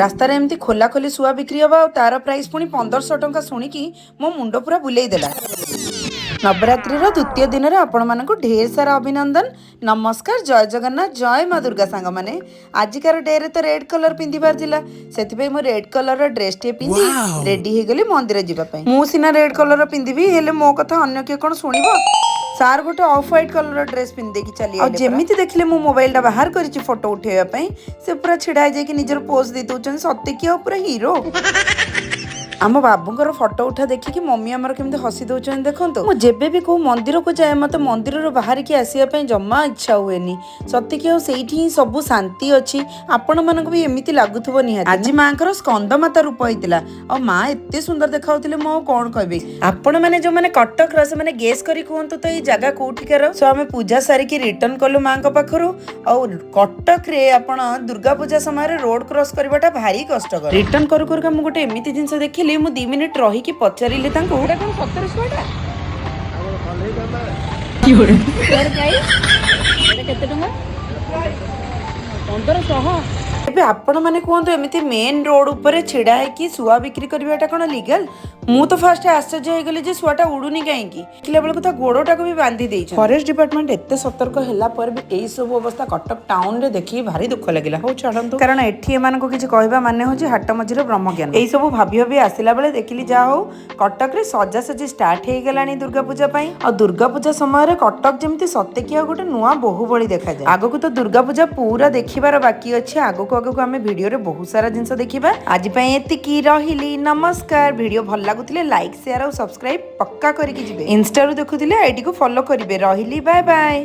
ରାସ୍ତାରେ ଏମିତି ଖୋଲା ଖୋଲି ଶୁଆ ବିକ୍ରି ହବା ଆଉ ତାର ପ୍ରାଇସ୍ ପୁଣି 1500 ଟଙ୍କା ଶୁଣିକି ମୋ ମୁଣ୍ଡ ପୁରା ବୁଲେଇ ଦେଲା। ନବରାତ୍ରିର ଦ୍ୱିତୀୟ ଦିନରେ ଆପଣମାନଙ୍କୁ ଢେର ସାରା ଅଭିନନ୍ଦନ, ନମସ୍କାର, ଜୟ ଜଗନ୍ନାଥ, ଜୟ ମା ଦୁର୍ଗା। ସାଙ୍ଗମାନେ, ଆଜିକାର ଡେରେ ତ ରେଡ୍ କଲର ପିନ୍ଧିବାର ଥିଲା, ସେଥିପାଇଁ ମୁଁ ରେଡ୍ କଲରର ଡ୍ରେସଟିଏ ପିନ୍ଧି ରେଡି ହେଇଗଲି ମନ୍ଦିର ଯିବା ପାଇଁ। ମୁଁ ସିନା ରେଡ୍ କଲର ପିନ୍ଧିବି, ହେଲେ ମୋ କଥା ଅନ୍ୟ କିଏ କ'ଣ ଶୁଣିବ? ସାର୍ ଗୋଟେ ଅଫ୍ ହ୍ୱାଇଟ୍ କଲର ଡ୍ରେସ୍ ପିନ୍ଧିଦେଇକି ଚାଲି। ଆଉ ଯେମିତି ଦେଖିଲେ ମୁଁ ମୋବାଇଲଟା ବାହାର କରିଛି ଫଟୋ ଉଠେଇବା ପାଇଁ, ସେ ପୁରା ଛିଡ଼ା ହେଇଯାଇକି ନିଜର ପୋଜ୍ ଦେଇ ଦଉଛନ୍ତି, ସତେ କି ଆଉ ପୁରା ହିରୋ। ଆମ ବାବୁଙ୍କର ଫଟୋ ଉଠା ଦେଖିକି ମମି ଆମର କେମିତି ହସି ଦଉଛନ୍ତି ଦେଖନ୍ତୁ। ମୁଁ ଯେବେ ବି କୋଉ ମନ୍ଦିରକୁ ଯାଏ, ମତେ ମନ୍ଦିରରୁ ବାହାରିକି ଆସିବା ପାଇଁ ଜମା ଇଚ୍ଛା ହୁଏନି। ସତିକି ଆଉ ସେଇଠି ହିଁ ସବୁ ଶାନ୍ତି ଅଛି। ଆପଣମାନଙ୍କୁ ବି ଏମିତି ଲାଗୁଥିବ ନିହାତି। ଆଜି ମାଙ୍କର ସ୍କନ୍ଦ ମାତା ରୂପ ହେଇଥିଲା ଆଉ ମା ଏତେ ସୁନ୍ଦର ଦେଖାଉଥିଲେ, ମୁଁ ଆଉ କଣ କହିବି। ଆପଣମାନେ ଯୋଉମାନେ କଟକର, ସେମାନେ ଗେସ୍ କରି କୁହନ୍ତୁ ତ ଏଇ ଜାଗା କୋଉଠିକାର। ସୋ ଆମେ ପୂଜା ସାରିକି ରିଟର୍ନ କଲୁ ମାଙ୍କ ପାଖରୁ। ଆଉ କଟକରେ ଆପଣ ଦୁର୍ଗା ପୂଜା ସମୟରେ ରୋଡ କ୍ରସ୍ କରିବାଟା ଭାରି କଷ୍ଟକର। ରିଟର୍ନ କରୁ କରୁକା ମୁଁ ଗୋଟେ ଏମିତି ଜିନିଷ ଦେଖିଲି, ମୁଁ 2 ମିନିଟ୍ ରହିକି ପଚାରିଲି ତାଙ୍କୁ। ଏଇଟା କଣ ସତରେ ଶୁଆଟା? ଶୁଆର ପ୍ରାଇସ୍ ଏଇଟା କେତେ ଟଙ୍କା? 1500। ଏବେ ଆପଣମାନେ କୁହନ୍ତୁ, ଏମିତି ମେନ୍ ରୋଡ ଉପରେ ଛିଡ଼ା ହେଇକି ଶୁଆ ବିକ୍ରି କରିବାଟା କ'ଣ ଲିଗାଲ? ମୁଁ ତ ଫାଷ୍ଟ ଆଶ୍ଚର୍ଯ୍ୟ ହେଇଗଲି ଯେ ଶୁଆଟା ଉଡୁନି କାହିଁକି। ଦେଖିଲା ବେଳକୁ ତା ଗୋଡଟାକୁ ବି ବାନ୍ଧି ଦେଇଛି। ଫରେଷ୍ଟ ଡିପାର୍ଟମେଣ୍ଟ ଏତେ ସତର୍କ ହେଲା ପରେ ବି ଏଇ ସବୁ ଅବସ୍ଥା କଟକ ଟାଉନରେ ଦେଖିକି ଭାରି ଦୁଃଖ ଲାଗିଲା। ହଉ ଛାଡ଼ନ୍ତୁ, କାରଣ ଏଠି ଏମାନଙ୍କୁ କିଛି କହିବା ମାନେ ହେଉଛି ହାଟ ମଝିରେ ବ୍ରହ୍ମଜ୍ଞାନ। ଏଇ ସବୁ ଭାବି ଭାବି ଆସିଲା ବେଳେ ଦେଖିଲି, ଯାହା ହଉ କଟକରେ ସଜାସଜି ଷ୍ଟାର୍ଟ ହେଇଗଲାଣି ଦୁର୍ଗା ପୂଜା ପାଇଁ। ଆଉ ଦୁର୍ଗା ପୂଜା ସମୟରେ କଟକ ଯେମିତି ସତେକି ଆଉ ଗୋଟେ ନୂଆ ବୋହୂ ଭଳି ଦେଖାଯାଏ। ଆଗକୁ ତ ଦୁର୍ଗା ପୂଜା ପୁରା ଦେଖିବାର ବାକି ଅଛି। ଆଗକୁ ଆଗକୁ ଆମେ ଭିଡିଓରେ ବହୁତ ସାରା ଜିନିଷ ଦେଖିବା। ଆଜି ପାଇଁ ଏତିକି, ରହିଲି, ନମସ୍କାର। ଭିଡିଓ ଭଲ ଲାଗୁଥିଲେ ଲାଇକ୍, ସେୟାର ଆଉ ସବସ୍କ୍ରାଇବ ପକ୍କା କରିକି ଯିବେ। ଇନଷ୍ଟାରୁ ଦେଖୁଥିଲେ ଆଇଡିକୁ ଫଲୋ କରିବେ। ରହିଲି, ବାଏ ବାଏ।